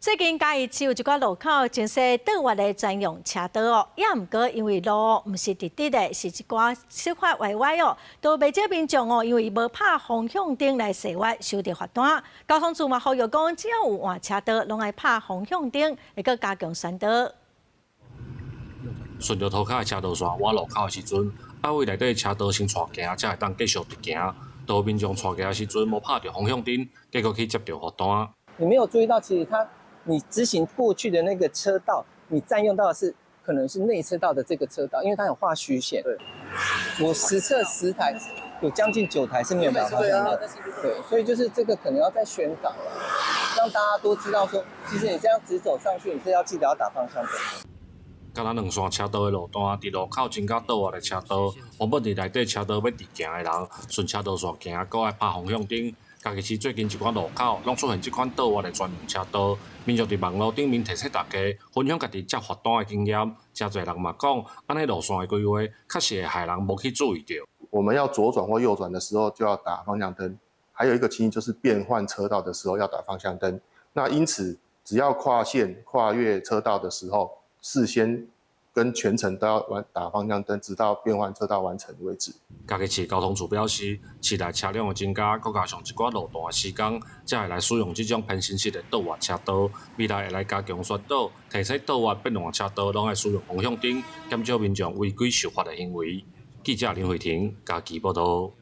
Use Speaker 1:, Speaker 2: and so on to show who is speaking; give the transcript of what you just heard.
Speaker 1: 最近嘉義市有一寡路口增設倒彎的專用車道哦，也毋過因為路毋是直直的，是一寡小可歪歪哦，都袂少民眾哦，因為無拍方向燈來踅彎，收著罰單。交通處嘛呼籲講，只要有換車道，攏愛拍方向燈，會閣加強宣導。
Speaker 2: 順著塗跤的車道線倚路口的時陣，愛為內底車道先帶行，才會當繼續直行。都有民眾帶行的時陣無拍著方向燈，結果去接著罰單。
Speaker 3: 你沒有注意到，其實它。你直行過去的那個車道，你佔用到的是可能是內車道的這個車道，因為它有畫虛線。對，我實測10台，有將近9台是沒有打方向燈。對，所以就是這個可能要再宣導了，讓大家都知道說，其實你這樣直走上去，你是要記得要打方向燈。
Speaker 2: 敢若兩線車道的路段，佇路口增加倒彎的車道，原本佇內底車道欲直行的人，順車道線行，閣愛拍方向燈。嘉義市最近一寡路口，攏出現這款倒彎的專用車道，民眾佇網路頂面提醒大家，分享家己接罰單的經驗。誠濟人嘛講，按呢路線的規劃，確實會害人無去注意著。
Speaker 4: 我們要左轉或右轉的時候，就要打方向燈。還有一個情形就是變換車道的時候要打方向燈。那因此，只要跨線跨越車道的時候，事先跟全程都要完打方向燈，直到變換車道完成為止。
Speaker 2: 嘉義市交通處表示，市內車輛的增加，閣加上一寡路段的施工，才會來使用這種偏心式的倒彎車道。未來會來加強宣導，提醒倒彎變換車道攏愛使用方向燈，減少民眾違規受罰的行為。記者林慧婷嘉義報導。